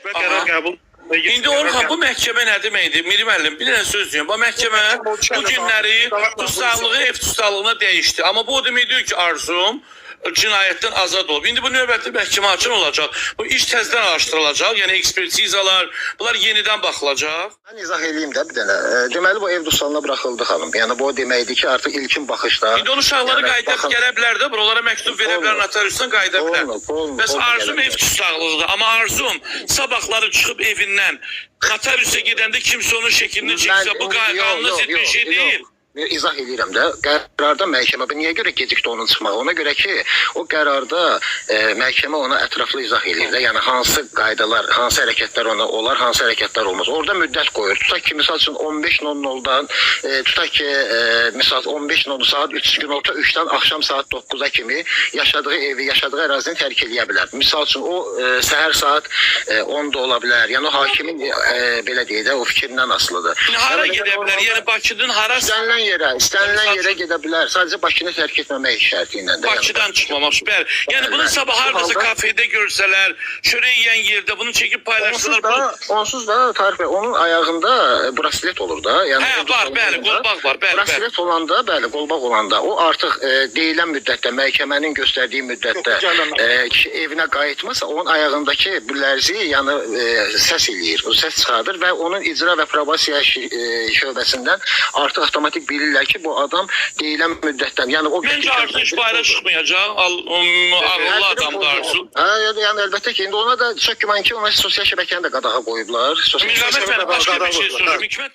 Və qərar qəbul. İndi Orxan, bu məhkəmə nə deməkdir? Miri müəllim, bir dənə söz deyim. Bu məhkəmə bu günləri tutsaqlığı ev tutsaqlığına dəyişdi. Amma bu o demək deyil ki, Arzum cinayətdən azad olub. İndi bu növbəti məhkəmə haçan olacaq? Bu iş təzədən araşdırılacaq. Yəni ekspertizalar, bunlar yenidən baxılacaq. Mən izah eləyim də bir dənə. Deməli bu ev dustağına buraxıldı xanım. Yəni bu o deməkdir ki, artıq ilkin baxışda. İndi onun uşaqları Yəni qayıdıb gələ bilər də, buralara məktub verə bilər, Olmur. notariusdan qayıda bilər. Olmur, olmur, Bəs olmur, Arzum gələ ev bilər. tutsaqlığıdır. Amma Arzum sabahları çıxıb evindən notariusa gedəndə kimsə onun şəklini çəksə, bu qanuna zidd bir şey deyil. İzah eləyirəm də. Qərarda məhkəmə niyə görə gecikdi onun çıxmağı? Ona görə ki, o qərarda məhkəmə ona ətraflı izah eləyir də. Yəni hansı qaydalar, hansı hərəkətlər ona olar, hansı hərəkətlər olmaz. Orada müddət qoyur. Tutaq ki, misal üçün 15:00-dan tutaq ki, misal 15:00 saat 3 günorta 3-dən axşam saat 9-a kimi yaşadığı evi, yaşadığı ərazini tərk eləyə bilər. Misal üçün o səhər saat 10-da ola bilər. Yəni o hakimin belə deyək də o fikrindən asılıdır. İndi hara Yəni, gedə bilər? normalda- Yəni Bakının harası? İstənilən yerə, istənilən Misal yerə gedə bilər. Sadəcə Bakını tərk etməmək şərti ilə də. Bakıdan çıxmamaq. Bəli. Yəni bunu Bəli. sabah Bu hardasa halda- kafedə görsələr, çörək yeyən yerdə bunu çəkib Onsuz paylaşsalar, bu da, onsuz da Tarık bəy, onun ayağında braslet olur da. Yəni Hə, var, bəli, qolbaq var, bəli, bəli. Braslet olanda, bəli, qolbaq olanda o artıq deyilən müddətdə, məhkəmənin göstərdiyi müddətdə Yox, gəlməz. kişi evinə qayıtmasa, onun ayağındakı bu lərzi, yəni səs eləyir. O səs çıxardır və onun icra və probasiya şöbəsindən artıq avtomatik bilirlər ki, bu adam deyilən müddətdən, yəni o Məncə Arzu heç bayıra çıxmayacaq. Ağıllı adamdır Arzu. Hə, yəni əlbəttə ki, indi ona da çox güman ki, ona sosial şəbəkəni də qadağa qoyublar. Sosial Mirəmət müəllim, başqa bir şey Qadağa soruşum. Hikmət